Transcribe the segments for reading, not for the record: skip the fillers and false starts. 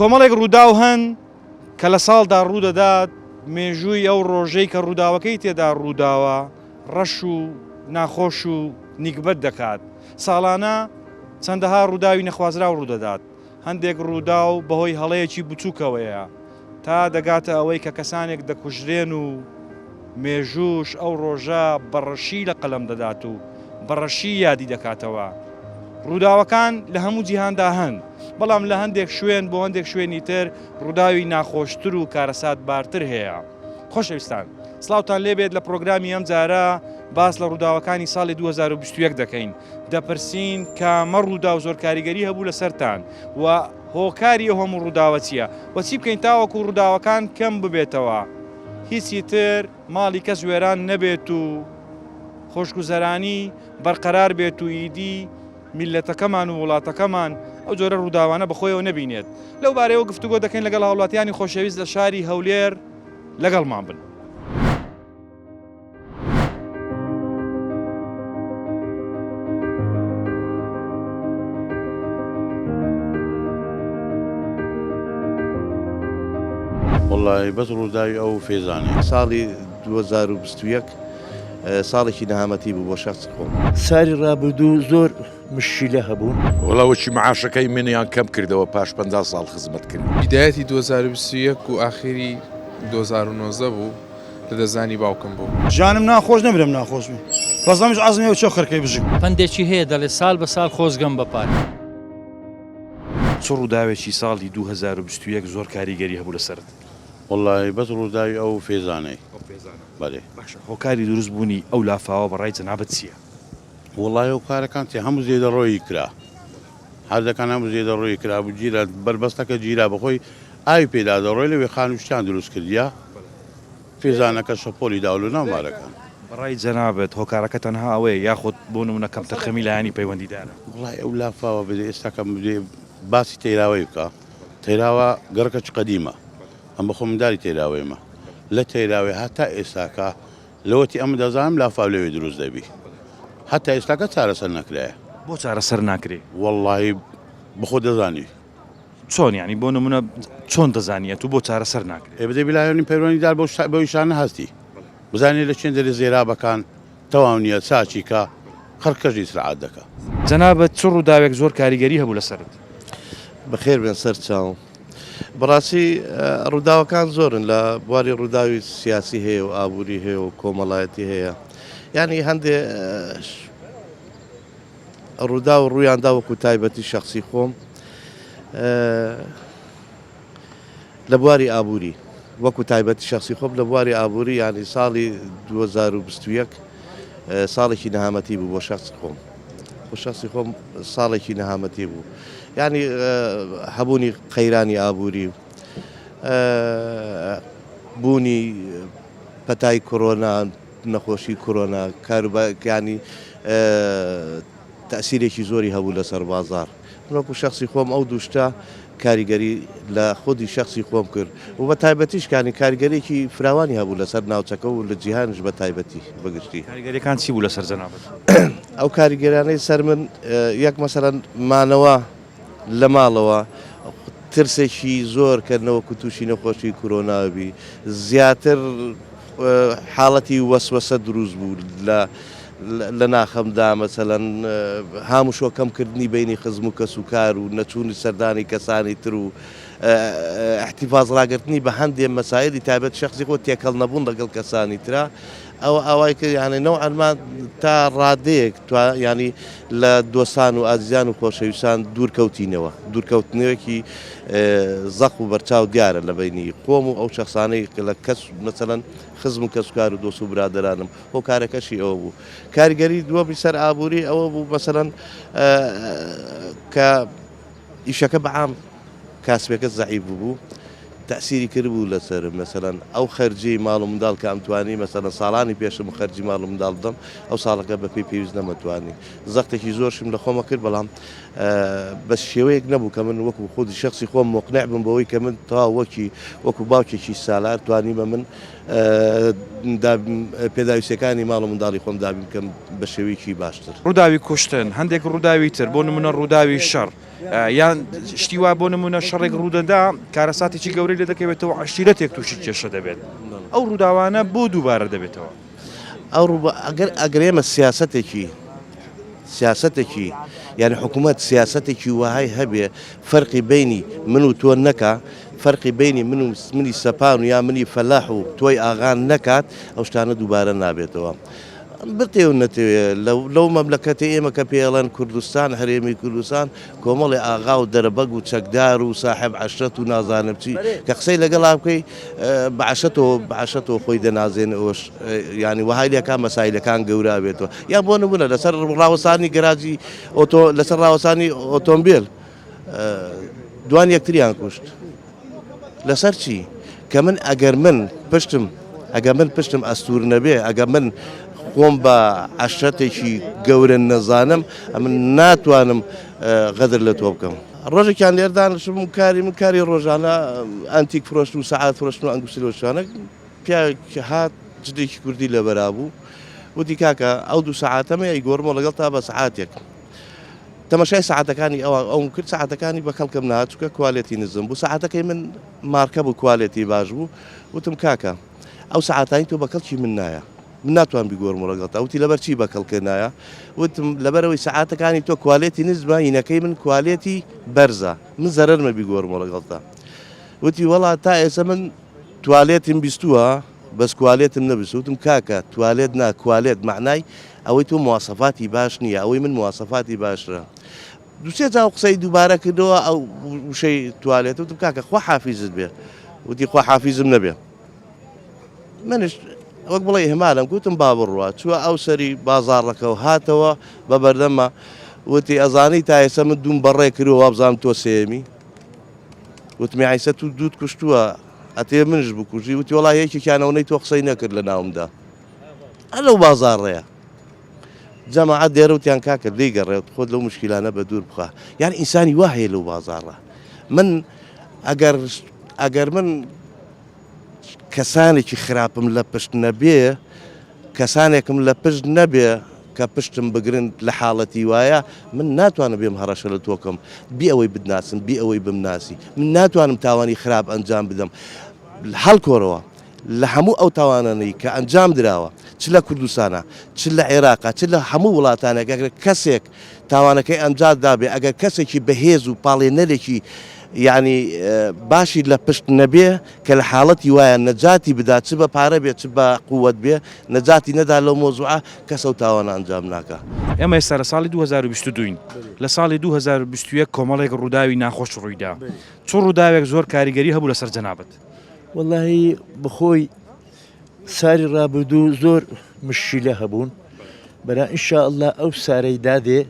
کۆمەڵێک ڕووداو هەن کە لە ساڵدا ڕوودەدات، مێژووی ئەو ڕۆژەی کە ڕووداوەکەی تێدا ڕووداوە ڕەش و ناخۆش و نیگبەت دەکات. ساڵانە چەندەها ڕووداوی نەخوازراو ڕوودەدات. هەندێک ڕووداو بەهۆی هەڵەیەکی بچووکەوەیە تا دەگاتە ئەوەی کە کەسانێک دەکوژرێن و مێژووش ئەو ڕۆژە بە ڕەشی لە قەلەم دەدات و بە ڕەشی یادی دەکاتەوە. ڕووداوەکان لە هەموو جیهاندا هەن، بەڵام لە هەندێک شوێن بۆ هەندێک شوێنی تر ڕووداوی ناخۆشتر و کارەساتبارتر هەیە. خۆشەویستان سڵاوتان لێبێت لە پرۆگرامی ئەم جارە باس لە ڕووداوەکانی ساڵی 2021 دەکەین دەپرسین کامە ڕووداو زۆر کاریگەری هەبوو لەسەرتان و هۆکاری ئەو هەموو ڕووداوە چییە و چی بکەین تاوەکو ڕووداوەکان کەم ببێتەوە هیچی تر ماڵی کەس وێران نەبێت و خۆشگوزەرانی بەرقەرار بێت و ئیدی میللەتەکەمان و وڵاتەکەمان ئەو جۆرە ڕووداوانە بەخۆیەوە نەبینێت. لەو بارەیەوە گفتوگۆ دەکەین لەگەڵ هاوڵاتیانی خۆشەویست لە شاری هەولێر لەگەڵمان بن. وەڵای بەس ڕووداوی ئەو فێزانەی. ساڵی 2021 ساڵێکی نەهامەتی بوو بۆ شەخسی خۆم. ساری ڕابردوو زۆر مشکیلە هەبوون. وەڵا وەکی معاشەکەی منیان کەم کردەوە پاش 50 ساڵ خزمەت کردن. بیدایەتی 2021 و ئاخیری 2019 بوو لە دەستدانی باوکم بوو. ژیانم ناخۆش نەمرم ناخۆش بی بەس ئەمش عەزم هەیە چۆ خەرکەی بژیم. پەندێکی هەیە دەڵێ ساڵ بە ساڵ خۆزگەم بە پار. چ ڕووداوێکی ساڵی 2021 زۆر کاریگەری هەبوو لەسەرت؟ وەڵاهی بەس ڕووداوی ئەو فێزانەی. ئەو فێزانە. بەلێ. باشە هۆکاری دروست بوونی ئەو لافاوە بە ڕای جەنابت چییە؟ وەڵاهی هۆکارەکان چیە هەموو زێدەڕۆیی کرا هەردەکان هەموو زێدەڕۆیی کرا بوو گیرا بەربەستەکە گیرا بەخۆی ئاوی پێدا دەڕۆی لەوێ خانوو شتیان دروست کردیە فێزانەکە شەپۆلی داوە لە ناو مارەکان. بە ڕای جەنابت هۆکارەکە تەنها ئەوەیە یاخود بۆ نموونە کەمتەرخەمی لایەنی پەیوەندیدارە؟ وەڵاهی ئەو لافاوە بێ ئێستا کە باسی تەیراوەی بکە تەیراوە گەڕەکەکی قەدیمە ئەم بەخۆم مندالی تەیراوەیمە لە تەیراوێ هەتا ئێستاکە لەوەتی ئەمن دەزانم لافاو لەوێ دروست دەبی هەتا ئێستاکە چارەسەر نەکرایە. بۆ چارەسەر ناکرێ؟ وەڵڵاهی بەخۆ دەزانی. چۆن یانی بۆ نمونە چۆن دەزانی ئەتوو بۆ چارەسەر ناکرێ؟ ئێ بدەی لایەنی پەیوەندیدار بەو بەو ئیشانە هەستی بزانێ لە چێن دەرێ زێرابەکان تەواو نییە چاکی کا خەڵکەش ئیسراعات دەکا. جەنابت چ ڕووداوێک زۆر کاریگەری هەبوو لەسەرت؟ بەخێر بێن سەر چاوم. بەڕاستی ڕووداوەکان زۆرن لە بواری ڕووداوی سیاسی هەیە و ئابووری هەیە و کۆمەڵایەتی هەیە یعنی هەندێ ڕووداو ڕوویاندا وەکو تایبەتی شخصی خۆم لە بواری ئابووری وەکو تایبەتی شخصی خۆم لە بواری ئابووری ینی ساڵی 2021 ساڵێکی نەهامەتی بوو بۆ شخصی خۆم بۆ شخصی خۆم ساڵێکی نەهامەتی بوو یعنی هەبوونی قەیرانی ئابووری بوونی پەتای کۆرۆنا نەخۆشی کۆرۆنا کاروبارەکانی تەئسیرێکی زۆری هەبوو لەسەر بازاڕ. من وەکو شەخسی خۆم ئەو دوو شتە کاریگەری لە خودی شەخسی خۆم کرد و بە تایبەتیش کانی کاریگەریی فراوانی هەبوو لەسەر ناوچەکە و لە جیهانیش بە تایبەتی بە گشتی. کاریگەریەکان چی بوو لەسەر جەنابت؟ ئەو کاریگەریانەی سەر من یەک مەسەلەن مانەوە لە ماڵەوە ترسێکی زۆر کە نەوەکو تووشی نەخۆشی کۆرۆنا بی زیاتر حاڵەتی وەسوەسە دروست بوو لە لە ناخمدا مەسەلەن هاموشۆ کەمکردنی بینی خزم و کەس و کار و نەچوونی سەردانی کەسانی تر و احتیفاز ڕاگرتنی بە هەندێ مەسایلی تایبەت شخصی خۆ تێکەڵ نەبوون لەگەڵ کەسانی ترا ئەوە ئاوای کرد یانی نەوعەن ما تا ڕادەیەک توا یانی لە دۆستان و ئازیزان و خۆشەویستان دوور کەوتینەوە دوورکەوتنەوەکی زەق و بەرچاو دیارە لە بینی خۆم و ئەو شخصانەی کە لە کەس مەسەلەن خزم و کەسوکار و دۆست و برادەرانم هۆکارەکەشی ئەوە بوو کاریگەری دووەمی سەر ئابووری ئەوە بوو مەسەلەن کە ئیشەکە بە عام کاسبەکە زەعیف ببوو تەئسیری کردبوو لەسەرم مەسەلەن ئەو خەرجیەی ماڵ و منداڵ کە ئەمتوانی مەسەلەن ساڵانی پێشم خەرجی ماڵ و منداڵ بدەم ئەو ساڵەکە بە پێی پێویست نەمەتوانی زەختێکی زۆرشم لە خۆمە کرد بەڵام بە شێوەیەک نەبوو کە من وەکو خودی شخصی خۆم مقنع بم بەوەی کە من تەواو وەکی وەکو باوکێکی سالار توانیمە من پێداویستیەکانی ماڵ و منداڵی خۆم دابین بکەم بە شێوەیەکی باشتر. ڕووداوی کوشتن، هەندێک ڕووداوی تر، بۆ نموونە ڕووداوی شەڕ. یان شتی وا بۆ نمونە شەڕێک ڕوودەدا کارەساتێکی گەورەی لێ دەکەوێتەوە عەشیرەتێک تووشی کێشە دەبێت ئەو ڕووداوانە بۆ دووبارە دەبێتەوە؟ ئەو ڕووبا ئەگەر ئەگەر ئێمە سیاسەتێکی سیاسەتێکی یانی حکوومەت سیاسەتێکی وەهای هەبێ فەرقی بینی من و تۆ نەکا فەرقی بینی من و منی سەپان و یا منی فەلاح و تۆی ئاغان نەکات ئەو شتانە دووبارە نابێتەوە. بتێ و نەتەوێ لەو مەملەکەتەی ئێمە کە پێی ئەڵێن کوردستان، هەرێمی کوردستان، کۆمەڵێ ئاغا و دەرەبەگ و چەکدار و ساحێب عەشرەت و نازانم چی کە قسەی لەگەڵا بکەی بە عەشرەتەوە بە عەشرەتەوە خۆی دەنازێنێ ئەوەش یانی وەهای لێکا مەسایلەکان گەورە بێتەوە یان بۆ نمونە لەسەر ڕاوەستانی گەراجی ئۆتۆ لەسەر ڕاوەستانی ئۆتۆمبێل دوان یەکتریان کوشت. لەسەر چی؟ کە من ئەگەر من پشتم ئەگەر من پشتم ئەستور نەبێ ئەگەر من خۆم بە عەشرەتێکی گەورە نەزانم ئەمن ناتوانم غەدر لە تۆ بکەم. ڕۆژێکیان لێر دانیشتبووم کاری من کاری ڕۆژانە ئەنتیک فرۆشتن و سەعات فرۆشتن و ئەنگوستیلە و شتانە پیاوێک هات جلێکی کوردی لەبەرا بوو وتی کاکە ئەو دوو سەعاتەمە ئەیگۆڕمەوە لەگەڵ تا بە سەعاتێک. تەمەشای سەعاتەکانی ئەوان ئەوم کرد سەعاتەکانی بە کەڵکم نەهات چونکە کوالێتی نزم بوو سەعاتەکەی من مارکە بوو کوالێتی باش بوو وتم کاکە ئەو سەعاتانی تۆ بە کەڵکی من نایە من ناتوان بیگۆرم و ڕەگەڵتا وتی لەبەر چی بە کەڵکە نایە وتم لەبەرەوەی سەعاتەکانی تۆ کوالێتی نزمە هینەکەی من کوالێتی بەرزە من زەرەرمە بیگۆرم و ڕەگەڵتا وتی وەڵا تا ئێستا من توالێتم بیستووە بەس کوالێتم نەبیست وتم کاکە توالێت نا کوالێت مەعنای ئەوەی تۆ مواسەفاتی باش نییە ئەوەی من مواسەفاتی باشترە دوسێ جاو قسەی دووبارە کردەوە ئەو وشەی توالێت وتم کاکە خوا حافیزت بێ وتی خوا حافیزم نەبێ منش وەک بڵێ هەمالم گوتم با بڕوا چووە ئەو سەری بازاڕەکە و هاتەوە بە بەردەمە وتی ئەزانی تا ئێستا من دووم بەڕێ کردووە وابزانم تۆ سێمی وتم عیسە تو دووت کوشتووە ئەتەوێ منش بکوژی وتی وەڵا یەکێکیان ئەوەنەی تۆ قسەی نەکرد لە ناومدا هەر لەو بازاڕەیە جەماعەت دێرە وتیان کاکە لێی گەڕێ خۆت لەو مشکیلانە بە دوور بخە یان ئینسانی وا هەیە لەو بازاڕە من ئەگەر ئەگەر من کەسانێکی خراپم لە پشت نەبێ کەسانێکم لە پشت نەبێ کە پشتم بگرن لە حاڵەتی وایە من ناتوانم بێم هەڕەشە لە تۆ کەم بی ئەوەی بتناسم بی ئەوەی بمناسی من ناتوانم تاوانی خراپ ئەنجام بدەم هەڵکۆرەوە لە هەموو ئەو تاوانانەی کە ئەنجام دراوە چ لە کوردستانا چ لە عێراقا چ لە هەموو وڵاتانێک ئەگەر کەسێک تاوانەکەی ئەنجات دابێ ئەگەر کەسێکی بەهێز و پاڵێنەرێکی یانی باشی لە پشت نەبێ کە لە حاڵەتی وایە نەجاتی بدا چ بە پارە بێ چ بە قوت بێ نەجاتی نەدا لەو مەوزوعە کەس ئەو تاوانە ئەنجام ناکا. ئێمە ئێستا لە ساڵی 2022 ین لە ساڵی 2021 کۆمەڵێک ڕووداوی ناخۆش ڕوویدا چ ڕووداوێک زۆر کاریگەری هەبوو لەسەر جەنابت؟ وەڵاهی بەخۆی ساری ڕابردوو زۆر مشکیلە هەبوون بەرا ان شاء اللە ئەو سارەی دادێ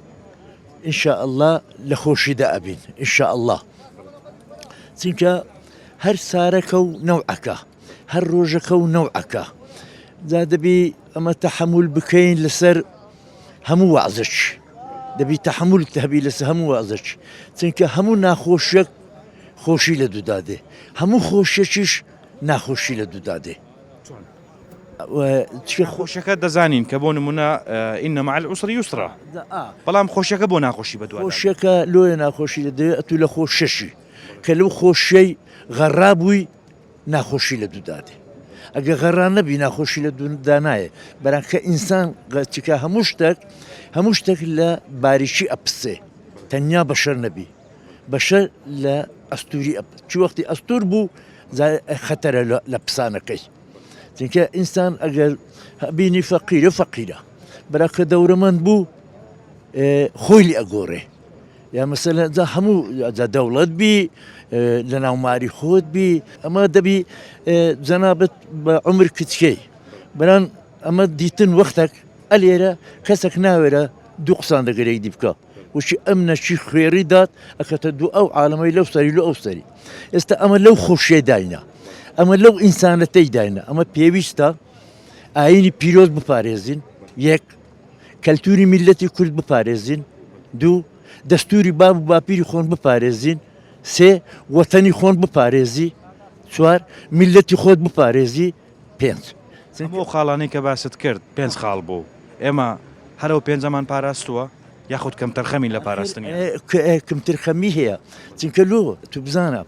ان شاء اللە لە خۆشیدا ئەبین ان شاء اللە چونکە هەر سارەکە و نەوعەکە هەر ڕۆژەکە و نەوعەکە جا دەبی ئەمە تەحەمول بکەین لەسەر هەموو وەعزەک دەبی تەحەمول هەبی لەسەر هەموو وەعزەک چونکە هەموو ناخۆشیەک خۆشی لە دوودا دێ هەموو خۆشیەکیش ناخۆشی لە دوودا دێ. خۆشەکە دەزانین کە بۆ نمونە إن مع العسر يسرا بەڵام خۆشەکە بۆ ناخۆشی بەدوا خۆشەکە لۆیە ناخۆشی لە دەوێت ئەتوو لە خۆشەشی کە لەو خۆشیەی غەڕا بووی ناخۆشی لە دوودا دێ ئەگە غەڕا نەبی ناخۆشی لە دوودا نایە بەران کە ئینسان چکە هەموو شتێک هەموو شتێک لە باریکی ئەپسێ تەنیا بەشەر نەبی بەشەر لە ئەستوری ئەپ چ وەختی ئەستور بوو خەتەرە لە پسانەکەی چونکە ئینسان ئەگەر بینی فەقیرە فەقیرە برا کە دەورەمەند بوو خۆی لێ ئەگۆڕێ یا مەسەلەن جا هەموو جا دەوڵەت بی لە ناو ماری خۆت بی ئەمە دەبی جەنابەت بە عمر کچکەی بران ئەمە دیتن وەختێک ئەلێرە کەسێک ناوێرە دوو قسان دەگەرێک دی بکە وشی ئەم نەچی خوێڕی دات ئەکەتە دوو ئەو عالەمەی لەو سەری لە ئەو سەری ئێستا ئەمە لەو خۆشیە داینا ئەمە لەو ئینسانەتەی داینا ئەمە پێویستە ئاینی پیرۆز بپارێزین یەک کەلتوری میللەتی کورد بپارێزین، دوو، دەستوری باب و باپیری خۆن بپارێزین، سێ، وەتەنی خۆن بپارێزی، چوار، میللەتی خۆت بپارێزی، پێنج. هەموو ئەو خاڵانەی کە باست کرد پێنج خاڵ بوو، ئێمە هەر ئەو پێنجەمان پاراستووە؟ یاخود کەمتەرخەمین لە پاراستنیان؟ کەمترخەمی هەیە چونکە لۆ تو بزانە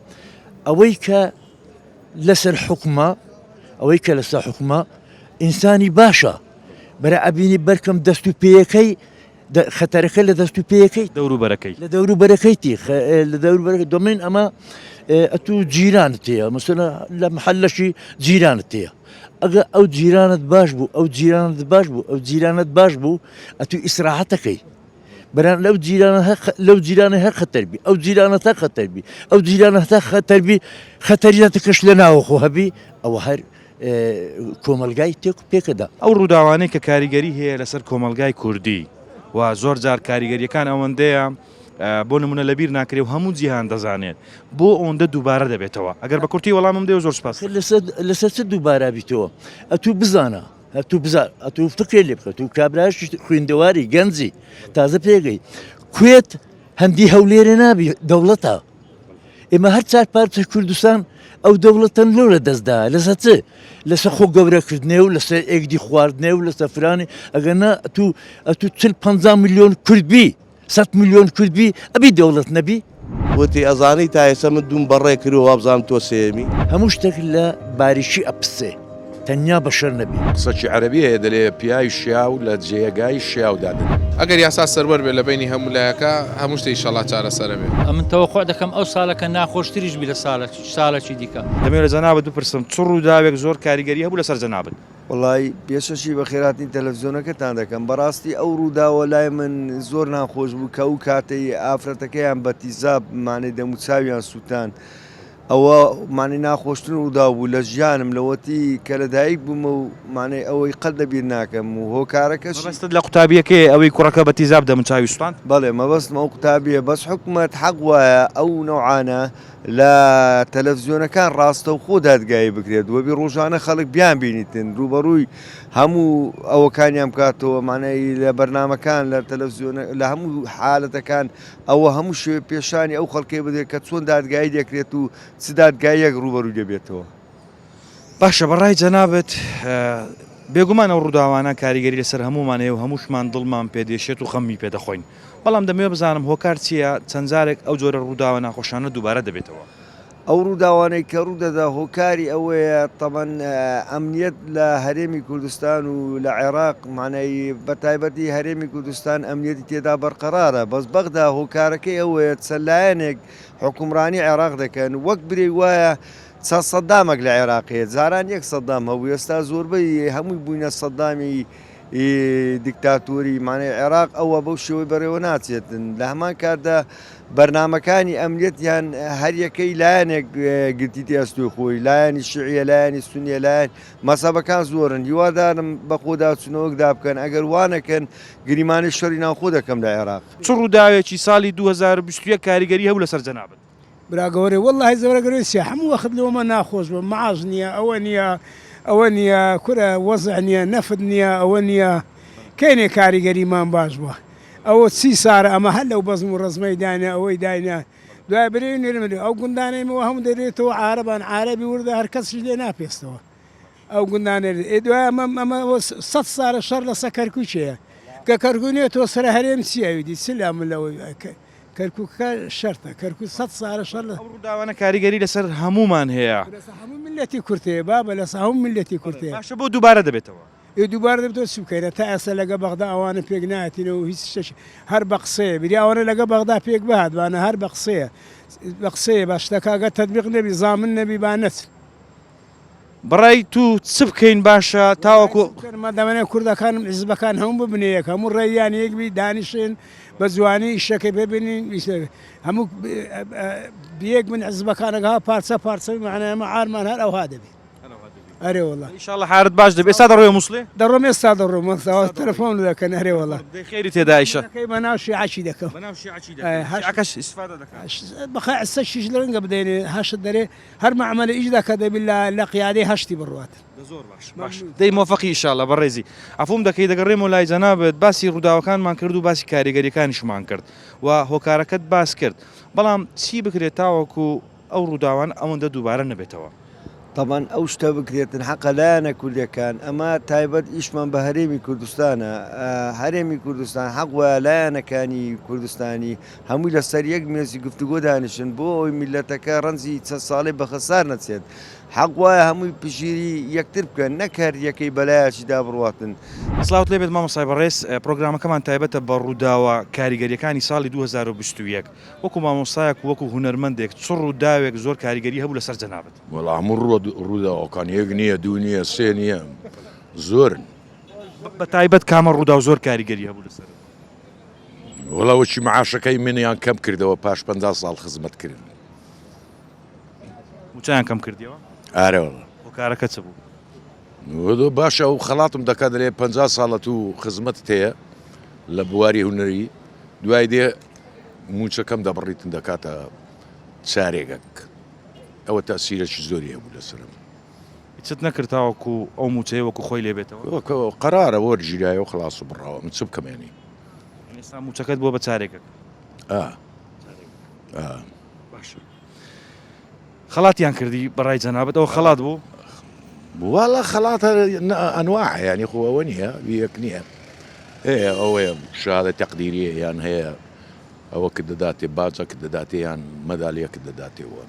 ئەوەی کە لەسەر حکومە ئەوەی کە لەسەر حکومە ئینسانی باشە بەرە ئەبینی بەرکەم دەست و پێیەکەی خەتەرەکە لە دەست و پێیەکەی دەوروبەرەکەی لە دەوروبەرەکەیتی لە دەوروبەرەکە دۆمین ئەمە ئەتوو جیرانت هەیە مەسەلەن لە محەلەشی جیرانت هەیە ئەگە ئەو جیرانت باش بوو ئەو جیرانت باش بوو ئەو جیرانت باش بوو ئەتوو ئیسراحەتەکەی بران لەو جیرانە لەو جیرانە هەر خەتەر بی ئەو جیرانە تا خەتەر بی ئەو جیرانە تا خەتەر بی خەتەریاتەکەش لە ناوەخۆ هەبی ئەوە هەر کۆمەلگای تێک پێکەدا. ئەو ڕووداوانەی کە کاریگەری هەیە لەسەر کۆمەڵگای کوردی و زۆر جار کاریگەریەکان ئەوەندەیە بۆ نمونە لەبیر ناکرێ و هەموو جیهان دەزانێت بۆ ئەوەندە دووبارە دەبێتەوە ئەگەر بە کورتی وەڵامم دێ زۆر سپاس لەسەر چ دووبارە بیتەوە ئەتوو بزانە ئەتوو بزان ئەتوو فکرێ لێ بکە تو کابراش خوێندەواری گەنجی تازە پێگەی کوێت هەندی هەولێرێ نابی دەوڵەتە ئێمە هەر چار پارچە کوردستان ئەو دەوڵەتەن لۆ لە دەستدا لەسەر چ لەسەر خۆ گەورەکردنێ و لەسەر ئێکدی خواردنێ و لەسەر فرانی ئەگەر نا ئەتوو ئەتوو چل پ میلیۆن کوردبی سە میلیۆن کوردبی ئەبی دەوڵەت نەبی. وتی، ئەزانی تا ئێستا من دووم بەڕێ کردووە وابزانم تۆ سێیەمی. هەموو شتێک لە باریکی ئەپسێ تەنیا بەشەر نەبی. قسەکی عەرەبی هەیە دەلێ پیاوی شیاو لە جێگای شیاو دادەنێ. ئەگەر یاسا سەروەر بێ لە بەینی هەموو لایەکا هەموو شتێ ئیشەڵا چارەسەرە بێ. ئەمن تەوەقوع دەکەم ئەو سالەکە ناخۆشتریش بی لە سالەکی دیکە. دەمەوێت لە جەنابت بپرسم چ ڕووداوێک زۆر کاریگەری هەبوو لەسەر جەنابت؟ وەڵای پێشەکی بەخێرهاتنی تەلەفزیۆنەکەتان دەکەم بەڕاستی ئەو ڕووداوە لای من زۆر ناخۆش بوو کە ئەو کاتەی ئافرەتەکەیان بە تیزاب مانەی دەموچاویان سووتان ئەوە مانی ناخۆشترین ڕووداو بوو لە ژیانم لەوەتی کە لەدایک بوومە و مانای ئەوەی قەت لەبیر ناکەم و هۆکارەکەش مەبەستت لە قوتابیەکەیە ئەوەی کوڕەکە بە تیزاب دەموچاوی سوتاند؟ بەڵێ مەبەستم ئەو قوتابیە بەس حکومەت حەق وایە ئەو نەوعانە لە تەلەفزیۆنەکان ڕاستەوخۆ دادگایی بکرێت وەبی ڕۆژانە خەڵک بیان بینیتن ڕووبەڕووی هەموو ئەوەکانیان بکاتەوە مانای لە بەرنامەکان لە تەلەفزیۆن لە هەموو حالەتەکان ئەوە هەموو شێ پێشانی ئەو خەڵکەی بدرێت کە چۆن دادگایی دەکرێت و چ دادگاییەک ڕووبەرووی دەبێتەوە. باشە بەڕای جەنابت بێگومان ئەو ڕووداوانە کاریگەری لەسەر هەموومان هەیە و هەمووشمان دڵمان پێدێشێت و خەمی پێدەخۆین بەڵام دەمەوێت بزانم هۆکار چییە چەند جارێک ئەو جۆرە ڕووداوە ناخۆشانە دووبارە دەبێتەوە؟ ئەو ڕووداوانەی کە ڕوودەدا هۆکاری ئەوەیە تەبەن ئەمنیەت لە هەرێمی کوردستان و لە عێراق مانای بە تایبەتی هەرێمی کوردستان ئەمنیەتی تێدا بەرقەرارە بەس بەغدا هۆکارەکەی ئەوەیە چەند لایەنێک حکومڕانی عێراق دەکەن وەک برێ وایە چەند سەدامەک لە عێراق هەیە جاران یەک سەدام هەبوو ئێستا زۆربەی هەمووی بووینە سەدامی دیکتاتۆری مانای عێراق ئەوە بەو شێوەی بەڕێوە ناچێتن لە هەمان کاتدا بەرنامەکانی ئەمنیەتیان هەریەکەی لایەنێک گرتیتی ئەستۆی خۆی لایەنی شیعیە لایەنی سونیە لایەن مەسەبەکان زۆرن هیوادارم بە خۆداچوونەوەکدا بکەن ئەگەر وانەکەن گریمانەی شەڕی ناوخۆ دەکەم لە عێراق. چ ڕووداوێکی ساڵی 2021 کاریگەری هەبوو لەسەر جەنابت؟ برا گەورەی وەڵاهی زەرە گەورەی چیە هەموو وەخت لۆمە ناخۆش بوو معاش نیە ئەوە نیە ئەوە نیە کورە وەزع نیە نەفت نیە ئەوە نیە کەینێ کاریگەریمان باش بووە ئەوە چی سارە ئەمە هەر لەو بەزم و ڕەزمەی داینە ئەوەی داینە دوای برێ نرم ئەو گوندانەی مەوە هەموو دەرێتەوە عارەبان عارەبی وردە هەر کەسیش لێ ناپێستەوە ئەو گوندانە ئێ دوای ئەمە ئەمە سەد سارە شەڕ لەسە کەرکووکەیە کە کەرکوو نیە تۆ سەرە هەرێم چی ئەویدی چ لە من لەوەی کەرکووکەکە شەرتە کەرکوو سەد سارە شەڕ لە ئەو ڕووداوانە کاریگەری لەسەر هەموومان هەیە. لەسەر هەموو میللەتی کورد هەیە بابە لەسەر هەموو میللەتی کورد هەیە. باشە بۆ دووبارە دەبێتەوە؟ ئێ دووبارە دەبێتەوە چ بکەین تا ئێستا لەگە بەغدا ئەوانە پێک نایەتینەوە و هیچ شتێکی هەر بە قسەیە بری ئەوانە لەگە بەغدا پێک بهاتبانە هەر بە قسەیە بە قسەیە با شتەکە گەر تەتبیق نەبی زامن نەبی با نەچن. بەڕای تو چ بکەین باشە تاوەکو. مادامەنە کوردەکان حیزبەکان هەموو ببنە یەک هەموو ڕێیان یەک بی دانیشن بە جوانی ئیشەکەی ببینین هەموو یەک بن حیزبەکانەکە پارچە پارچە معنی ئەمە عارمان هەر ئەوها دەبی ئەرێ وەڵا ان شاء الله حارت باش دەبێ ئێستا دەڕۆیە موسڵێ دەڕۆم ئێستا دەڕۆم تەلەفۆن دەکەن ئەرێ وەڵا دەی خێری تێدا ئیشە دەکەی بە ناو شیعەکی دەکەم بە ناو شیعەکی دەکەم شیعەکەش ئیستفادە دەکات بەخوا ئێستا شیش لەرنگە بدەینێ هەشت دەرێ هەر مەعمەلە ئیش دەکە دەبی لە لە قیادەی هەشتی بڕوات. دە زۆر باش باش دەی مۆفەقی ئیشاڵا بەڕێزی عەفوم دەکەی دەگەڕێمەوە لای جەنابت باسی ڕووداوەکانمان کرد و باسی کاریگەریەکانیشمان کرد و هۆکارەکەت باس کرد بەڵام چی بکرێت تاوەکو ئەو ڕووداوانە ئەوەندە دووبارە نەبێتەوە؟ تەبعەن ئەو شتە بکرێتن حەقە لایەنە کوردەکان ئەمە تایبەت ئیشمان بە هەرێمی کوردستانە هەرێمی کوردستان حەق وایە لایەنەکانی کوردستانی هەمووی لەسەر یەک مێزی گفتوگۆ دانیشن بۆ ئەوەی میللەتەکە ڕەنجی چەند ساڵەی بە خەسار نەچێت حەق وایە هەمووی پشگیری یەکتر بکەن نەک هەر یەکەی بەلایەکیدا بڕواتن. سڵاوت لێبێت مامۆستای بەڕێز، پڕۆگرامەکەمان تایبەتە بە ڕووداوە کاریگەریەکانی ساڵی 2021. وەکو مامۆستایەک و وەکو هونەرمەندێک چ ڕووداوێک زۆر کاریگەری هەبوو لەسەر جەنابت؟ وەڵا هەموو ڕووداوەکان یەک نییە دوو نییە سێ نییە زۆرن. بە تایبەت کامە ڕووداو زۆر کاریگەری هەبوو لەسەرت؟ وەڵا وەکی معاشەکەی منیان کەم کردەوە پاش 50 ساڵ خزمەت کردن. موچەیان کەم کردیەوە؟ ئارە وەڵا. هۆکارەکە چ بوو؟ باشە ئەو خەڵاتم دەکات دەلێ 50 ساڵە تو خزمەتت هەیە لە بواری هونەری دوای دێ موچەکەم دەبڕیتن دەکاتە چارێگەک ئەوە تەسیرەکی زۆری هەبوو لەسەرم. هیچت نەکرد تاوەکو ئەو موچەیە وەکو خۆی لێ بێتەوە؟ قەرارە وەرگیرایە و خلاص و بڕاوە من چ بکەم یانی. یانی ئێستا موچەکەت بووە بە چارێگەک؟ ئا ئا. باشە خەڵاتیان کردی بەڕای جەنابت ئەوە خەڵات بوو؟ واڵا خەڵات ئەنواع یانی خۆ ئەوە نییە یەک نییە هەیە ئەوەیە شەهادە تەقدیریە یان هەیە ئەوە کە دەداتێ باجە کە دەداتێ یان مەدالیە کە دەداتێ وە.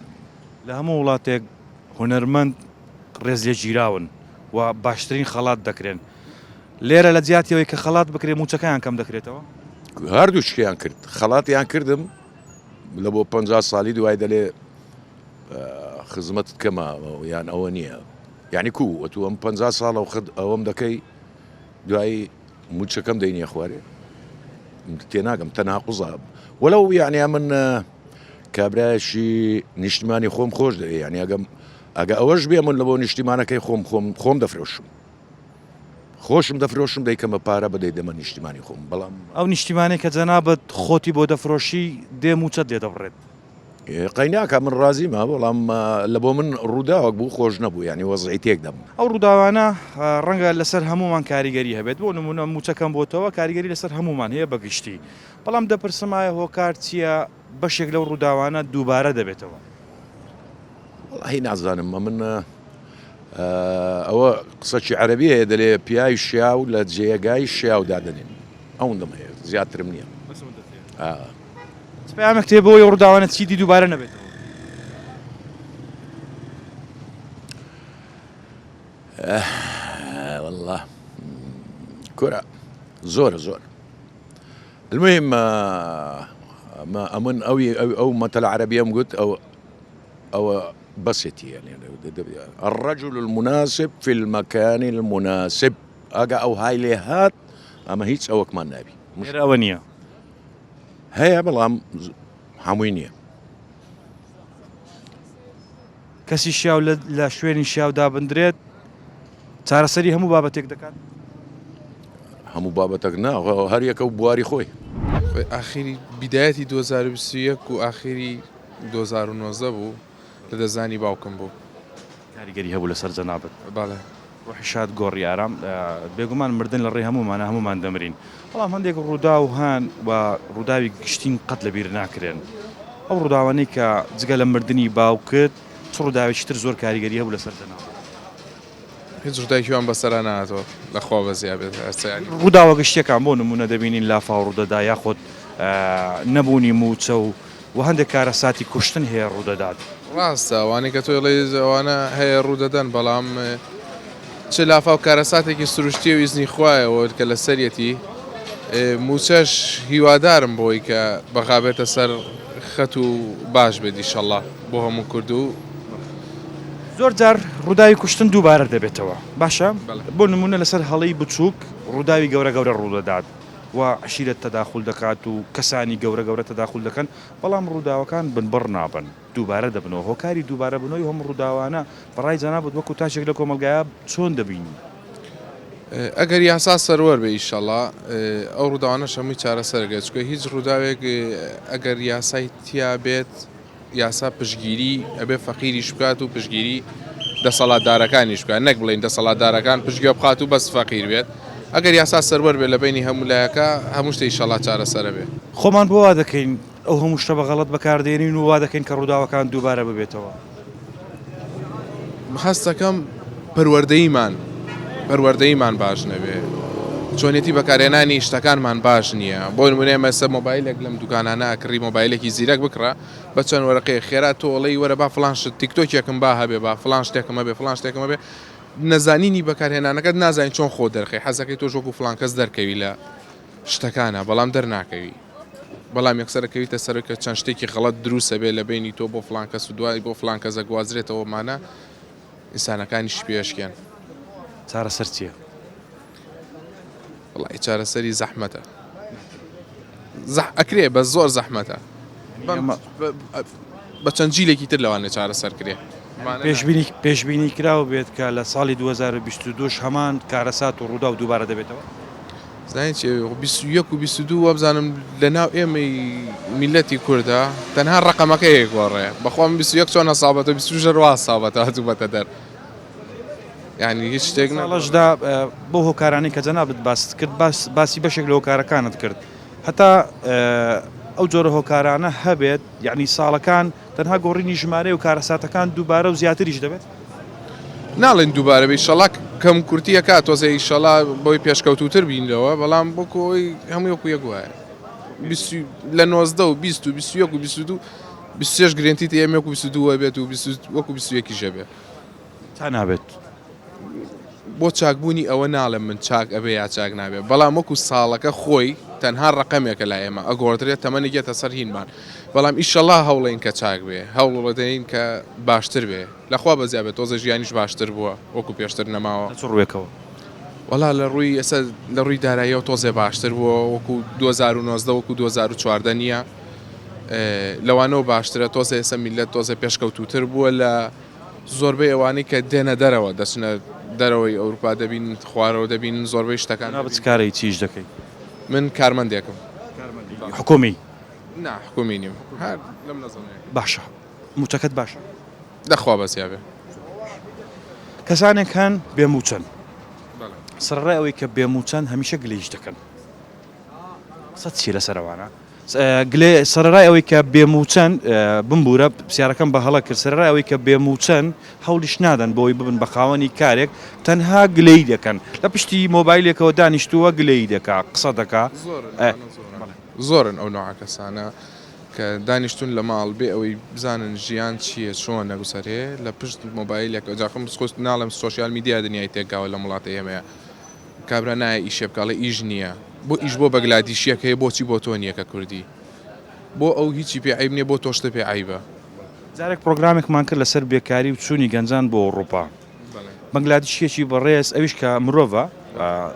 لە هەموو وڵاتێک هونەرمەند ڕێزلێگیراون و باشترین خەڵات دەکرێن لێرە لە جیاتی ئەوەی کە خەڵات بکرێ مووچەکەیان کەم دەکرێتەوە؟ هەردووکیان کرد خەڵاتیان کردم لە بۆ 50 ساڵی دوای دەلێ خزمەتت کەمە یان ئەوە نییە یعنی کو ئەتو ئەم 50 ساڵە و خد ئەوەم دەکەی دوایی موچەکەم دەینیە خوارێ تێناگەم تەناقوزە وەلو یعنی من کابرایەکی نیشتمانی خۆم خۆش دەوێ یعنی ئەگەم ئەگە ئەوەش بێ من لە بۆ نیشتیمانەکەی خۆم خۆم خۆم دەفرۆشم خۆشم دەفرۆشم دەیکەمە پارە بە دەیدەمە نیشتیمانی خۆم بەڵام. ئەو نیشتیمانەی کە جەنابت خۆتی بۆ دەفرۆشی دێ مووچەت لێ دەبڕێت. قەیناکا من ڕازیمە بەڵام لە بۆ من ڕووداوەک بوو خۆش نەبوو یانی وەزعی تێک دەم. ئەو ڕووداوانە ڕەنگە لەسەر هەموومان کاریگەری هەبێت بۆ نموونە مووچە کەم بۆتەوە کاریگەری لەسەر هەموومان هەیە بە گشتی بەڵام دەپرسم ئایا هۆکار چییە بەشێک لەو ڕووداوانە دووبارە دەبێتەوە؟ وەڵاهی نازانم ئەمن ئەوە قسەکی عەرەبی هەیە دەلێ پیاوی شیاو لە جێگای شیاو دادەنێن ئەوەندەم هەیە زیاترم نییە. چ پەیامێکت هەیە بۆ ئەو ڕووداوانە چیدی دووبارە نەبێتەوە؟ والله کورە زۆرە زۆر المهم ما ئەمن ئەو ئەو مەتەلە عەرەبیەم گوت ئەو ئەوە بەسێتی یعنی الرجل المناسب في المكان المناسب ئەگە ئەو های لێ هات ئەمە هیچ ئەوەکمان نابی لێرە ئەوە نییە هەیە بەڵام هەمووی نییە. کەسی شیاو لە شوێنی شیاو دابندرێت چارەسەری هەموو بابەتێک دەکات؟ هەموو بابەتەک نا هەر یەکە و بواری خۆی. ئاخیری بیدایەتی 2021 و ئاخیری 2019 بوو لە دەستدانی باوکم بوو. کاریگەری هەبوو لەسەر جەنابت؟ بەڵێ. ڕۆحی شاد گۆڕی ئارام. بێگومان مردن لە ڕێی هەموومانە هەموومان دەمرین بەڵام هەندێک ڕووداو هەن و ڕووداوی گشتین قەت لەبیر ناکرێن ئەو ڕووداوانەی کە جگە لە مردنی باوکت چ ڕووداوێکی تر زۆر کاریگەری هەبوو لەسەر جەنابت؟ هیچ ڕووداوێکی وام بەسەرا نەهاتووە لە خوا بەزیا بێت هەرچە یانی. ڕووداوە گشتیەکان بۆ نموونە دەبینین لافاو ڕوودەدا یاخود نەبوونی مووچە و و هەندێک کارەساتی کوشتن هەیە ڕوودەدات. ڕاستە ئەوانەی کە تۆ ئەڵێی ئەوانە هەیە ڕوودەدەن بەڵام چ لافاو کارەساتێکی سروشتیە و ئیزنی خوایە و کە لەسەریەتی مووچەش هیوادارم بۆی کە بەغا بێتە سەر خەت و باش بێت ئیشەڵا بۆ هەموو کورد و زۆر جار ڕووداوی کوشتن دووبارە دەبێتەوە باشە بۆ نموونە لەسەر هەڵەی بچووک ڕووداوی گەورە گەورە ڕوودەدات و عەشیرەت تەداخول دەکات و کەسانی گەورە گەورە تەداخول دەکەن بەڵام ڕووداوەکان بنبڕ نابن دووبارە دەبنەوە هۆکاری دووبارە بوونەوەی هەموو ڕووداوانە بەڕای جەنابت وەکو تاکێک لە کۆمەڵگایە چۆن دەبینی؟ ئەگەر یاسا سەروەر بێ ئیشەڵا ئەو ڕووداوانەش هەمووی چارەسەر ئەکرێت چونکە هیچ ڕووداوێک ئەگەر یاسای تیا بێت یاسا پشتگیری ئەبێ فەقیریش بکات و پشتگیری دەسەڵاتدارەکانیش بکات نەک بڵێین دەسەڵاتدارەکان پشتگوێ بخات و بەس فەقیر بێت ئەگەر یاسا سەروەر بێت لە بەینی هەموو لایەکە هەموو شتێ ئیشەڵا چارەسەرە بێ. خۆمان بۆ وا دەکەین ئەو هەموو شتە بە غەڵەت بەکار دێنین و وا دەکەین کە ڕووداوەکان دووبارە ببێتەوە؟ هەستەکەم پەروەردەیمان پەروەردەیمان باش نەبێ چۆنیەتی بەکارهێنانی شتەکانمان باش نییە بۆ نمونە ئێمە ئێستا مۆبایلێک لەم دوکانانە ئەکڕی مۆبایلێکی زیرەک بکڕە بە چەند وەرەقەیەک خێرا تۆ ئەڵێی وەرە با فڵان شت تیکتۆکێکم با هەبێ با فڵان شتێکم هەبێ فڵان شتێکم هەبێ نەزانینی بەکارهێنانەکەت نازانی چۆن خۆ دەرخەی حەزەکەی تۆش وەکو فڵان کەس دەرکەوی لە شتەکانە بەڵام دەرناکەوی بەڵام یەکسەر ئەکەویتە سەر کە چەند شتێکی غەڵەت دروست ئەبێ لە بەینی تۆ بۆ فڵان کەس و دوای بۆ فڵان کەس ئەگوازرێتەوە مانا ئینسانەکانیش پێ ئەشکێن. چارەسەر چیە؟ وەڵای چارەسەری زەحمەتە زەح ئەکرێ بەس زۆر زەحمەتە بە چەند جیلێکی تر لەوانێ چارەسەر کرێ. پێشبینی پێشبینی کراو بێت کە لە ساڵی 2022 هەمان کارەسات و ڕووداو دووبارە دەبێتەوە؟ زانی چی 21 و 22 وابزانم لە ناو ئێمەی میلەتی کوردە تەنها ڕقەمەکە یەکگۆڕێ بەخوا من 21 چۆن هەسابەتە 22 ژەر وا هەسابەتە هاتوومەتە دەر یعنی هیچ شتێک ساڵەشدا بۆ هۆکارانی کە جەنابت باست کرد باس باسی بەشێک لە هۆکارەکانت کرد هەتا ئەو جۆرە هۆکارانە هەبێت یعنی ساڵەکان تەنها گۆڕینی ژمارەیە و کارەساتەکان دووبارە و زیاتریش دەبێت؟ ناڵێن دووبارە بێ ئیشەڵا کەم کورتی ئەکات تۆزێ ئیشەڵا بۆی پێشکەوتووتر بینەوە بەڵام وەکو ئەوەی هەمووی وەکو یەک وایە لە 19 و 20 و 21 و 22 23 گرێنتی تێ ئێمە وەکو 22 بێت و وەکو 21 ژە بێ تا نابێت. بۆ چاکبوونی ئەوە ناڵێم من چاک ئەبێ یا چاک نابێ بەڵام وەکو ساڵەکە خۆی تەنها ڕەقەمێکە لای ئێمە ئەگۆڕدرێت تەمەنی گێتە سەر هینمان بەڵام ئیشەڵا هەوڵین کە چاک بێ هەوڵدەین کە باشتر بێ لەخوا بەزیا بێت تۆزە ژیانیش باشتر بووە وەکو پێشتر نەماوە. لە چ ڕووێکەوە؟ وەڵا لە ڕووی ئێستا لە ڕووی داراییەوە تۆزێ باشتر بووە وەکو 2019 وەکو 2014 نییە لەوانەوە باشترە تۆزێ ئێستا میللەت تۆزێ پێشکەوتووتر بووە لە زۆربەی ئەوانەی کە دێنە دەرەوە دەچنە دەرەوەی ئەوروپا دەبینن خوارەوە دەبینن زۆربەی شتەکان جەنابت چ کارەی چ ئیش دەکەی؟ من کارمەندێکم. حکومی؟ نا حکومی نیم هەر لەم نەزەنەیە. باشە موچەکەت باشە؟ دەخوا بەس یابێ. کەسانێک هەن بێ موچەن سەرەڕای ئەوەی کە بێ موچەن هەمیشە گلەییش دەکەن قسەت چیە لەسەر ئەوانە؟ گلێ سەرەڕای ئەوەی کە بێ مووچەن، بمبوورە پرسیارەکەم بە هەڵە کرد، سەرەڕای ئەوەی کە بێ مووچەن هەوڵیش نادەن بۆی ببن بە خاوەنی کارێک، تەنها گلەیی دەکەن. لە پشتی مۆبایلێکەوە دانیشتووە گلەیی دەکا، قسە دەکا. زۆرن ئەو نەوعە کەسانە کە دانیشتوون لە ماڵ بێ ئەوەی بزانن ژیان چییە چۆنە گوسەرێ لە پشت مۆبایلێکەوە جا خۆم ناڵێم سۆشیال میدیا دنیای تێکگاوە لەم وڵاتەی ئێمەیە. کابرا نایە ئیشێ بکا ئەڵێ ئیش نییە بۆ ئیش بۆ بەگلادیشیەک هەیە بۆچی بۆ تۆ نییە کە کوردی بۆ ئەو هیچی پێ عەیب نییە بۆ تۆ شتە پێ عەیبە. جارێک پڕۆگرامێکمان کرد لەسەر بێکاری و چوونی گەنجان بۆ ئەوڕوپا. بەنگلادیشیەکی بەڕێز ئەویش کە مرۆڤە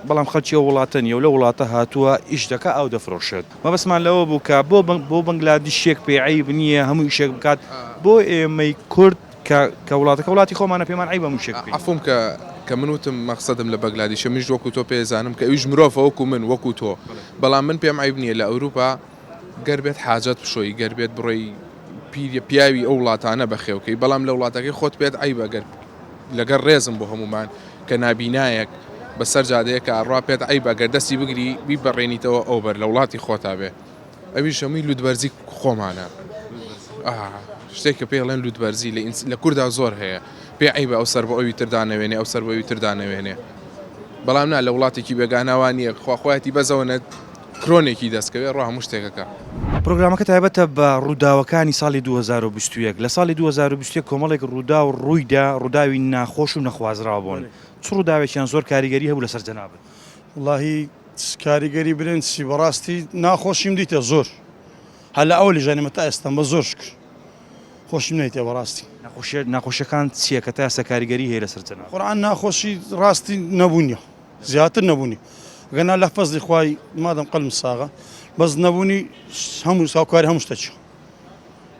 بەڵام خەڵکی ئەو وڵاتە نییە و لەو وڵاتە هاتووە ئیش دەکا ئاو دەفرۆشێت. مەبەستمان لەوە بوو کە بۆ بۆ بەنگلادیشیەک پێ عەیب نییە هەموو ئیشێک بکات بۆ ئێمەی کورد کە کە وڵاتەکە وڵاتی خۆمانە پێمان عەیبە موشێک بکەین. عەفوم کە کە من وتم مەقسەدم لە بەگلادیشە منیش وەکو تۆ پێ زانم کە ئەویش مرۆڤە وەکو من وەکو تۆ بەڵام من پێم عەیب نییە لە ئەوروپا گەر بێت حاجەت بشۆی گەر بێت بڕۆی پیریە پیاوی ئەو وڵاتانە بەخێوکەی بەڵام لە وڵاتەکەی خۆت پێت عەیبە گەر لەگەر ڕێزم بۆ هەمومان کە نابینایەک بەسەر جادەیەکە ئەڕوا پێت عەیبە گەر دەستی بگری بیبەڕێنیتەوە ئەوبەر لە وڵاتی خۆتا بێ. ئەویش هەمووی لوتبەرزی خۆمانە شتێک کە پێی ئەڵێن لوتبەرزی لە لە کوردا زۆر هەیە پێ عیبە ئەو سەر بۆ ئەوی تردا نەوێنێ ئەو سەر بۆ ئەوی تردا نەوێنێ بەڵام نا لە وڵاتێکی بێگاناوان نییە خوا خۆیەتی بەزەوە نە کرۆنێکی دەستکەوێ ڕۆ هەموو شتێکەکە. پرۆگرامەکە تایبەتە بە ڕووداوەکانی ساڵی 2021. لە ساڵی 2021 کۆمەڵێک ڕووداو ڕوویدا، ڕووداوی ناخۆش و نەخوازراو بوون. چ ڕووداوێکیان زۆر کاریگەری هەبوو لەسەر جەنابت؟ وەڵاهی کاریگەری برێن چی بەڕاستی ناخۆشیم دیتە زۆر هەر لە ئەولی ژیانمە تا ئێستام بە زۆر شکر خۆشیم نەیتە بەڕاستی. ناخۆشیە ناخۆشیەکان چیە کە تا ئێستا کاریگەری هەیە لەسەر جەنابت؟ قورعان ناخۆشی ڕاستی نەبوونیە زیاتر نەبوونی گەنا لە فەزلی خوای مادەم قەلم ساغە بەس نەبوونی هەموو ساوکاری هەموو شتەکی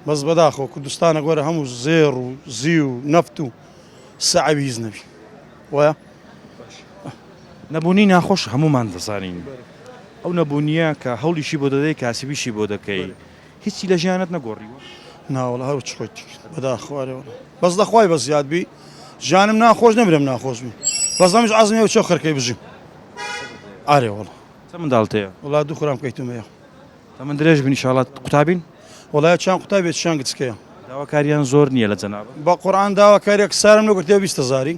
بەس بەداخەوە کوردستانە گۆرە هەموو زێڕ و زیو و نەفت و سەعبی هیچ نەبی وایە. نەبوونی ناخۆش هەموومان دەزانین ئەو نەبوونیە کە هەوڵیشی بۆ دەدەی کاسبیشی بۆ دەکەی هیچی لە ژیانت نەگۆڕیوە؟ ناوەڵا هەر وەکی خۆیتی بەداخەوە ئەرێ وەڵا بەس لە خوای بەس یاد بی ژیانم ناخۆش نەمرم ناخۆش بی بەس ئەمش عەزم هەیە چۆ خەرکەی بژیم ئارێ وەڵا. چەند منداڵت هەیە؟ وەڵا دوو خورام کەیتوم هەیە. تەمەن درێژ بن ئیشاڵا قوتابین؟ وەڵا یەکیان قوتابیە یەکیان گچکەیە. داواکاریان زۆر نییە لە جەنابت؟ بە قورعان داواکاریەک سارم نەگرتیە 20 هەزاری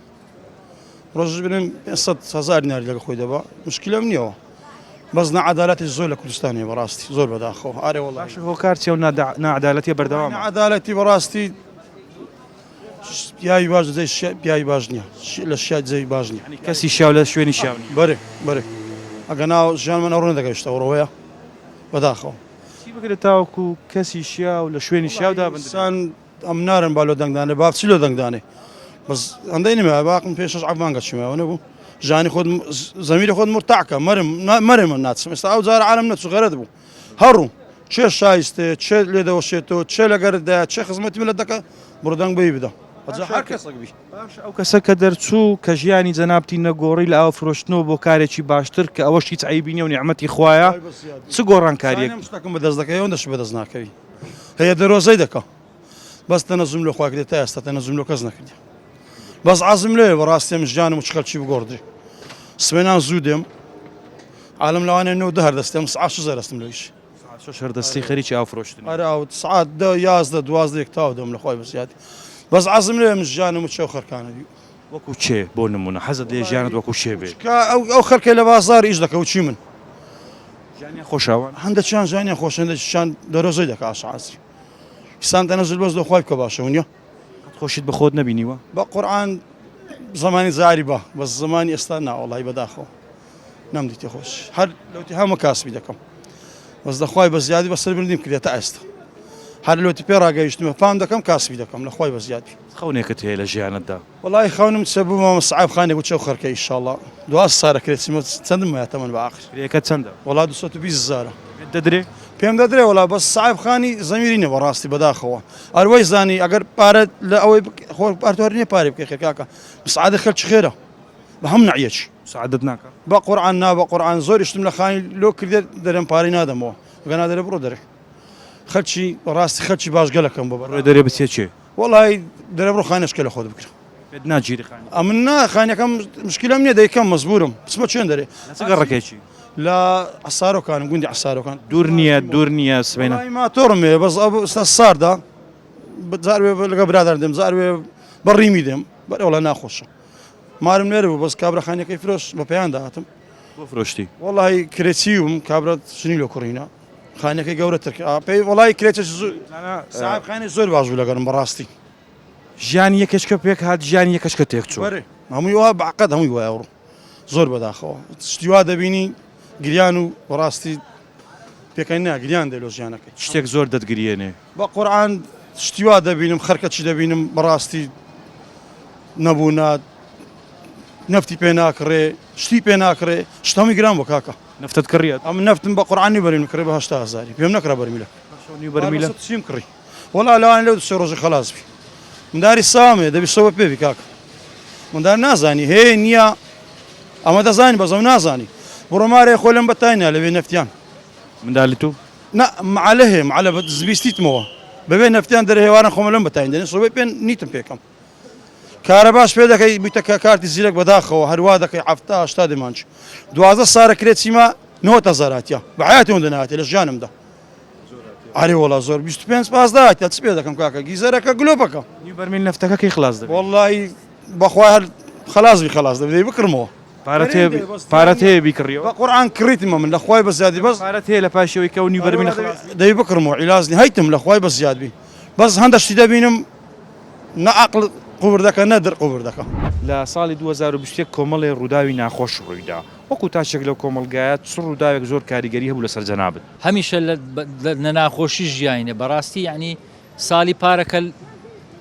ڕۆژ بنم 500 هەزار دیناری لەگە خۆی دەبا مشکلەم نییەوە بەس نەعەدالەتی زۆر لە کوردستان هەیە بەڕاستی زۆر بەداخەوە ئارێ وەڵا باشە هۆکار چیە و ناعەدالەتیە بەردەوامە؟ نەعەدالەتی بەڕاستی پیاوی باش لە جێی پیاوی باش نییە لە شیا جێی باش نییە یعنی کەسی شیاو لە شوێنی شیاو نییە بەرێ بەرێ ئەگە ناو ژیان من ئەوڕۆ نەدەگەیشتە ئەوڕۆیە بەداخەوە چی بکرێت تاوەکو کەسی شیاو لە شوێنی شیاو دابندرێت؟ ئینسان ئەم نارن با لۆ دەنگدانێ با چی لۆ دەنگدانێ بەس ئەندەی نمایە باقم پێ شەش عەفمانگە چمایەوە نەبوو ژانی خۆت زەمیری خۆت مرتاعکە مەرم مەرم من ناچم ئێستا ئەو جارە عالم نەچوو غەرەت بوو هەڕوو چێ شایستەیە چێ لێ دەوەشێتەوە چێ لەگەرتدایە چێ خزمەتی ملت دەکا بڕۆ دەنگ بەوی بدە ئەجا هەر کەسێک بی. باشە ئەو کەسە کە دەرچوو کە ژیانی جەنابتی نەگۆڕی لە ئاو فرۆشتنەوە بۆ کارێکی باشتر کە ئەوەش هیچ عەیبی نیە و نیعمەتی خوایە چ گۆڕانکاریەک. زانیم شتەکم بەدەست دەکەوی ئەوەندەش بەدەست ناکەوی هەیە دەرۆزەی دەکا بەس تەنەزوم لۆ خوا کردێ تا ئێستا تەنەزوم لۆ کەس نەکردێ بەس عەزم لێ بەڕاستی من ژیانم و چ خەلکی بگۆڕدرێ سمێنان زوو دێم عالم لەوانەیە نۆ دە هەر دەستێم سعات شەش هەرەستم لەویش. سعات شەش هەر دەستی خەریکی ئاو فرۆشتنی. ئەرێ ئاو سعات دە یازدە دوازدە یەک تاو دەم لە خوای بەزیادی بەس عەزم لێ من ژیانم و چێ و خەرکانە بی. وەکو چێ بۆ نمونە حەزت لێ ژیانت وەکو چێ بێ؟ چکا ئەو ئەو خەرکەی لە بازار ئیش دەکە و چی من. ژیانیان خۆشە ئەوان؟ هەندەکیان ژیانیان خۆشە هەندەکیشیان دەرۆزەی دەکا ئاش عەزی. ئینسان تەنەزول بەس لۆ خوای بکە باشە ونیە؟ قەت خۆشیت بە خۆت نەبینیوە؟ بە قورعان زەمانی جاری با بەس زەمانی ئێستا نا وەڵی بەداخەوە نەمدیتێ خۆش هەر لەوتی هەمە کاسبی دەکەم بەس لە خوای بە زیادی بەسەر بردیم کرێت تا ئێستا هەر لۆتی پێ ڕاگەیشتمە فام دەکەم کاسبی دەکەم لە خوای بە زیادی. خەونێکت هەیە لە ژیانتدا؟ وەڵی خەونم چە بوومە سەعب خانێک و چەو خەرکە ئیشاڵڵا دوا سارە کرێ چیمە چەندم مایە تەمەن بە ئاخر. کرێکەت چەندە؟ وەڵا 220 هەزارە. پێت دەدرێ؟ پێم دەدرێ وەڵا بەس سەعب خانی زەمیری نیە بەڕاستی بەداخەوە ئەر وەی زانی ئەگەر پارە لە ئەوەی خۆ پارە هەر نیە پارەی بکەی خێر کاکە سعادە خەلکی خێرە بە هەم نەعیەکی. سعادەت ناکا؟ بە قورعان نا بە قورعان زۆر ئیشتم لە خانی لۆ کردێ دەرێم پارەی نادەمەوە ئەگەر نادەرێ بڕۆ دەرێ خەلکی بەڕاستی خەلکی باش گەلەکەم بۆ بڕۆ دەرێ بچێ چێ؟ وەڵای دەرێ بڕۆ خانێشکە لە خۆت بکرە. پێت ناگیری خانی؟ ئەمن نا خانەکەم مشکلەم نییە دەیکەم مەزبوورم بچمە چێن دەرێ. لە چ گەڕەکێکی؟ لە عەسارۆکانم گوندی عەسارۆکان. دوور نییە دوور نییە سبەینە. وەڵای ماتۆڕم هەیە بەس ئەو ئێستا ساردە جار وێ لەگەڵ برادەر دێم جار وێ بە ڕیمی دێم بەرێ وەڵا ناخۆشە مارم لێرە بوو بەس کابرا خانیەکەی فرۆش بە پێیان داهاتم. بۆ فرۆشتی؟ وەڵای کرێچی بووم کابرا ژنی لۆ کوڕینە خانیەکەی گەورەتر کرد پێی وەڵای کرێچە زۆر ساحێب خانی زۆر باش بوو لەگەڵم بەڕاستی. ژیانی یەکێکە پێک هات ژیانی یەکەشکە تێک چوو. بەرێ هەمووی وا بە عەقەد هەمووی وایە ئەوڕۆ زۆر بەداخەوە شتی وا دەبینی گریان و بەڕاستی پێکەنی نا گریان دێ لۆ ژیانەکەی. شتێک زۆر دەتگریێنێ. بە قورعان شتی وا دەبینم خەرکەچی دەبینم بەڕاستی نەبوو نا نەفتی پێ ناکڕێ شتی پێ ناکڕێ شت هەمووی گران بوو کاکە. نەفتت کڕیە؟ ئەمن نەفتم بە قورعان نیو بەرمیل کڕی بە 80 هەزاری پێم نەکڕا بەرمیلەک. باشە نیو بەرمیلە؟ چیم کڕی؟ وەڵا لەوانە لەو سێ ڕۆژە خەلاس بی منداری ساوام هەیە دەبی سۆبە پێ بی کاکە مندار نازانی هەیە نییە ئەمە دەزانی بەس ئەو نازانی بڕۆ مارێ خۆ لەم بەتای نا لەوێ نەفتیان مندالی تو نا معلە هەیە معلە بە زبیستیتمەوە بەبێ نەفتیان دەرێ هێواران خۆمە لەم بەتاین دەنێ سۆبەی پێ نیتم پێکەم کارەباش پێ دەکەی بیتە کە کارتی زیرەک بەداخەوە هەروا دەکەی حەفتا هەشتا دەمانچ 12 سارە کرێ چیمە نۆ هەزاراتیە بە حیاتی هەندە نهاتێ لە ژیانمدا ئەرێ وەڵا زۆر 25 پازدە هاتە چ پێ دەکەم کاکە گیزەرەکە گلۆپەکە نیو بەرمیل نەفتەکە کەی خلاص دەبێت وەڵی بەخوا هەر خلاص بی خلاص دەبێت بکڕمەوە پارەت هەیە پارەت هەیە بیکڕیەوە بە قورئان کڕیتمە من لە خوای بە زیادی بەس پارەت هەیە لە پاشەوەی کە و نیو بەرمیل خلاص دەی بکڕمەوە عیلاج نی هەیتم لە خوای بە زیاد بی بەس هەندە شتی دەبینم نە عەقڵ قوبر دەکە نە در قوبر دەکە. لە ساڵی 2021 کۆمەڵێ ڕووداوی ناخۆش ڕوویدا وەکو تاکێک لەو کۆمەڵگایە چ ڕووداوێک زۆر کاریگەری هەبوو لەسەر جەنابت؟ هەمیشە لە ناخۆشی ژیاینە بەڕاستی یعنی ساڵی پارەکە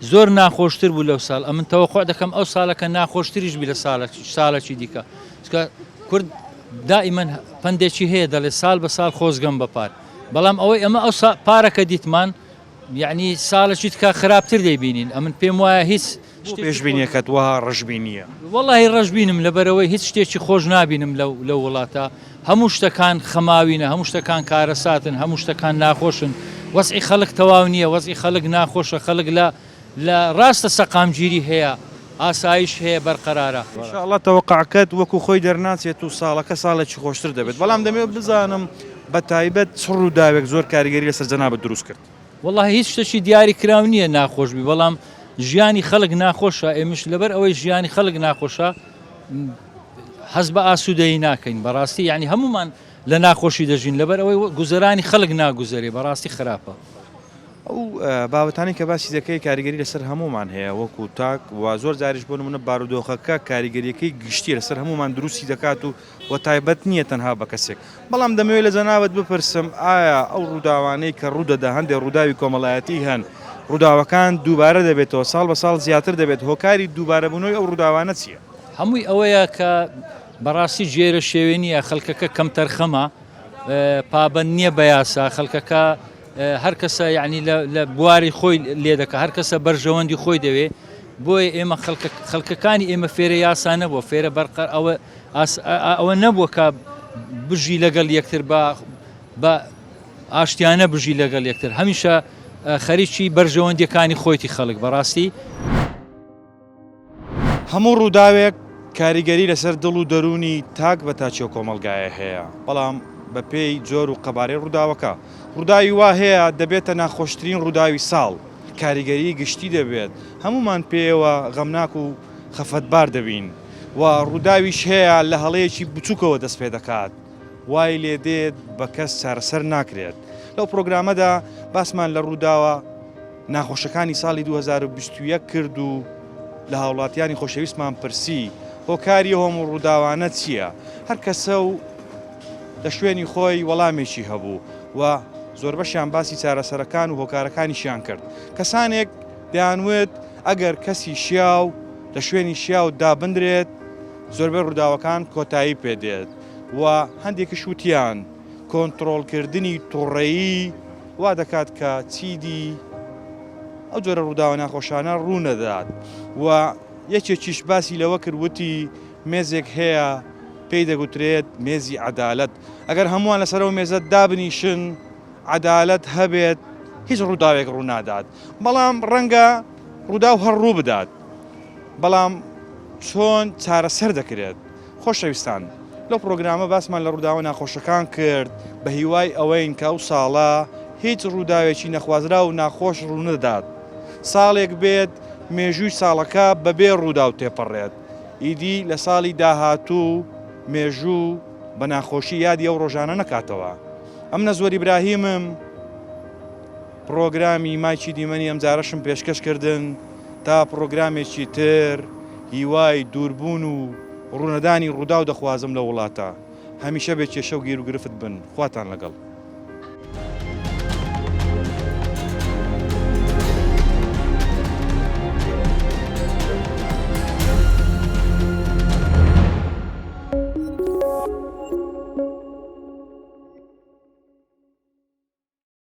زۆر ناخۆشتر بوو لەو ساڵ ئەمن تەوەقع دەکەم ئەو ساڵەکە ناخۆشتریش بی لە ساڵەکی دیکە چونکە کورد دائیمەن پەندێکی هەیە دەڵێ ساڵ بە ساڵ خۆزگەم بە پار بەڵام ئەوەی ئەمە ئەو پارەکە دیتمان یعنی ساڵەکی تکا خراپتر دەیبینین ئەمن پێم وایە هیچ بۆ پێشبینیەکەت وەها ڕەشبینیە؟ وەڵاهی ڕەشبینم لەبەرئەوەی هیچ شتێکی خۆش نابینم لەو لەو وڵاتە هەموو شتەکان خەماوینە هەموو شتەکان کارەساتن هەموو شتەکان ناخۆشن وەزعی خەڵک تەواو نییە وەزعی خەڵک ناخۆشە خەڵک لە لە ڕاستە سەقامگیری هەیە ئاسایش هەیە بەرقەرارە. ان شاء اللە تەوەقعەکەت وەکو خۆی دەرناچێت و ساڵەکە ساڵێکی خۆشتر دەبێت بەڵام دەمەوێت بزانم بە تایبەت چ ڕووداوێک زۆر کاریگەری لەسەر جەنابت دروست کرد؟ وەڵاهی هیچ شتەکی دیاری کراو نییە ناخۆش بی بەڵام ژیانی خەڵک ناخۆشە ئێمەش لەبەر ئەوەی ژیانی خەڵک ناخۆشە حەز بە ئاسوودەیی ناکەین بەڕاستی یعنی هەمومان لە ناخۆشی دەژین لەبەر ئەوەی گوزەرانی خەڵک ناگوزەرێ بەڕاستی خراپە. ئەو بابەتانەی کە باسی دەکەی کاریگەری لەسەر هەموومان هەیە وەکو تاک و زۆر جاریش بۆ نمونە بارودۆخەکە کاریگەریەکەی گشتیە لەسەر هەموومان دروستی دەکات و و تایبەت نییە تەنها بە کەسێک بەڵام دەمەوێت لە جەنابت بپرسم ئایا ئەو ڕووداوانەی کە ڕوودەدا هەندێک ڕووداوی کۆمەڵایەتی هەن ڕووداوەکان دووبارە دەبێتەوە ساڵ بە ساڵ زیاتر دەبێت هۆکاری دووبارەبوونەوەی ئەو ڕووداوانە چییە؟ هەمووی ئەوەیە کە بەڕاستی گێرە شێوێنیە خەڵکەکە کەمتەرخەمە پابەند نییە بە یاسا خەڵکەکە هەر کەسە یعنی لە بواری خۆی لێ دەکە هەر کەسە بەرژەوەندی خۆی دەوێ بۆیە ئێمە خەڵکەکانی ئێمە فێرە یاسا نەبووە فێرە بەرقەر ئەوە ئەوە نەبووە کە بژی لەگەڵ یەکتر بە بە ئاشتیانە بژی لەگەڵ یەکتر هەمیشە خەریکی بەرژەوەندیەکانی خۆیتی خەڵک بەڕاستی. هەموو ڕووداوێک کاریگەری لەسەر دڵ و دەروونی تاک بە تاکی ئەو کۆمەڵگایە هەیە، بەڵام بەپێی جۆر و قەبارەی ڕووداوەکە. ڕووداوی وا هەیە دەبێتە ناخۆشترین ڕووداوی ساڵ، کاریگەریی گشتی دەبێت، هەموومان پێیەوە غەمناک و خەفەتبار دەبین و ڕووداویش هەیە لە هەڵەیەکی بچووکەوە دەست پێ دەکات، وای لێ دێت بە کەس چارەسەر ناکرێت. لەو پڕۆگرامەدا باسمان لە ڕووداوە. ناخۆشەکانی ساڵی 2021 کرد و لە هاوڵاتیانی خۆشەویستمان پرسی هۆکاری ئەو هەموو ڕووداوانە چییە؟ هەر کەسە و لە شوێنی خۆی وەڵامێکی هەبوو و زۆربەشیان باسی چارەسەرەکان و هۆکارەکانیشیان کرد. کەسانێک دەیانوت ئەگەر کەسی شیاو لە شوێنی شیاو دابندرێت زۆربەی ڕووداوەکان کۆتایی پێدێت و هەندێکیش وتیان کۆنتڕۆڵکردنی توڕەیی وا دەکات کە چیدی ئەو جۆرە ڕووداوە ناخۆشانە ڕوو نەدات و یەکێکیش باسی لەوە کرد وتی مێزێک هەیە پێی دەگوترێت مێزی عەدالەت ئەگەر هەمووان لەسەر ئەو مێزە دابنیشن عەدالەت هەبێت هیچ ڕووداوێک ڕوونادات بەڵام ڕەنگە ڕووداو هەر ڕوو بدات بەڵام چۆن چارەسەر دەکرێت خۆشەویستان لەو پڕۆگرامە باسمان لە ڕووداوە ناخۆشەکان کرد، بە هیوای ئەوەین کە ئەو ساڵە هیچ ڕووداوێکی نەخوازراو و ناخۆش ڕوونەدات، ساڵێک بێت مێژووی ساڵەکە بەبێ ڕووداو تێپەڕێت، ئیدی لە ساڵی داهاتوو مێژوو بە ناخۆشی یادی ئەو ڕۆژانە نەکاتەوە. ئەم نەزوەر ئیبراهیمم. پڕۆگرامی مایکی دیمەنی ئەمجارەشم پێشکەش کردن تا پڕۆگرامێکی تر هیوای دووربوون و ڕوونەدانی ڕووداو دەخوازم لەو وڵاتە هەمیشە بێ کێشە و گیروگرفت بن خواتان لەگەڵ.